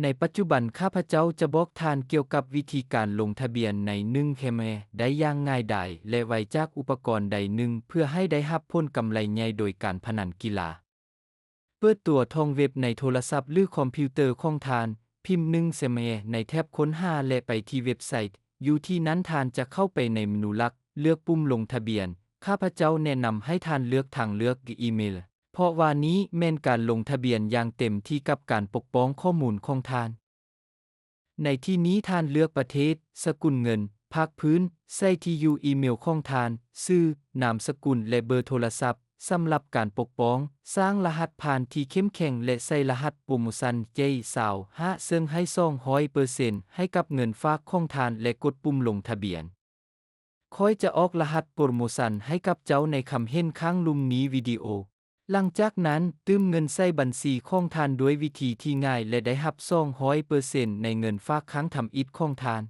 ໃນປັດຈຸບັນ ຂ້າພະເຈົ້າຈະບອກທ່ານກ່ຽວກັບວິທີການລົງທະບຽນໃນໜຶ່ງແຄມແຮໄດ້ຢ່າງງ່າຍດາຍ ແລະ ໄວຈາກອຸປະກອນໃດໜຶ່ງ ເພື່ອໃຫ້ໄດ້ຮັບຜົນກຳໄລໃຫຍ່ໂດຍການພະນັນກິລາ. ເປີດຕົວທອງເວັບໃນໂທລະສັບ ຫຼື ຄອມພິວເຕີຂອງທ່ານ, ພິມໜຶ່ງແຄມແຮໃນແຖບຄົ້ນຫາ ແລະ ໄປທີ່ເວັບໄຊ. ຢູ່ທີ່ນັ້ນທ່ານຈະເຂົ້າໄປໃນເມນູຫຼັກ, ເລືອກປຸ່ມລົງທະບຽນ. ຂ້າພະເຈົ້າແນະນຳໃຫ້ທ່ານເລືອກທາງເລືອກອີເມລ, ເພາະວ່ານີ້ແມ່ນການລົງທະບຽນຢ່າງເຕັມທີ່ກັບການປົກປ້ອງຂໍ້ມູນຂອງທ່ານ. ໃນທີ່ນີ້ທ່ານເລືອກປະເທດ, ສະກຸນເງິນ, ພາກພື້ນ, ໃສ່ທີ່ຢູ່ອີເມລຂອງທ່ານ, ຊື່, ນາມສະກຸນ ແລະ ເບີໂທລະສັບ. ສຳລັບການປົກປ້ອງ, ສ້າງລະຫັດຜ່ານທີ່ເຂັ້ມແຂງ ແລະ ໃສ່ລະຫັດໂປຣໂມຊັນ ເຈ ຊາວຫ້າ ເຊິ່ງໃຫ້ສອງຮ້ອຍເປີເຊັນໃຫ້ກັບເງິນຝາກຂອງທ່ານ ແລະ ກົດປຸ່ມລົງທະບຽນ. ຂ້ອຍຈະອອກລະຫັດໂປຣໂມຊັນໃຫ້ກັບເຈົ້າໃນຄຳເຫັນຂ້າງລຸ່ມນີ້ວິດີໂອ. ຫຼັງຈາກນັ້ນ, ຕື່ມເງິນໃສ່ບັນຊີຂອງທ່ານດ້ວຍວິທີທີ່ງ່າຍ ແລະ ໄດ້ຮັບສອງຮ້ອຍເປີເຊັນໃນເງິນຝາກຄັ້ງທຳອິດຂອງທ່ານ.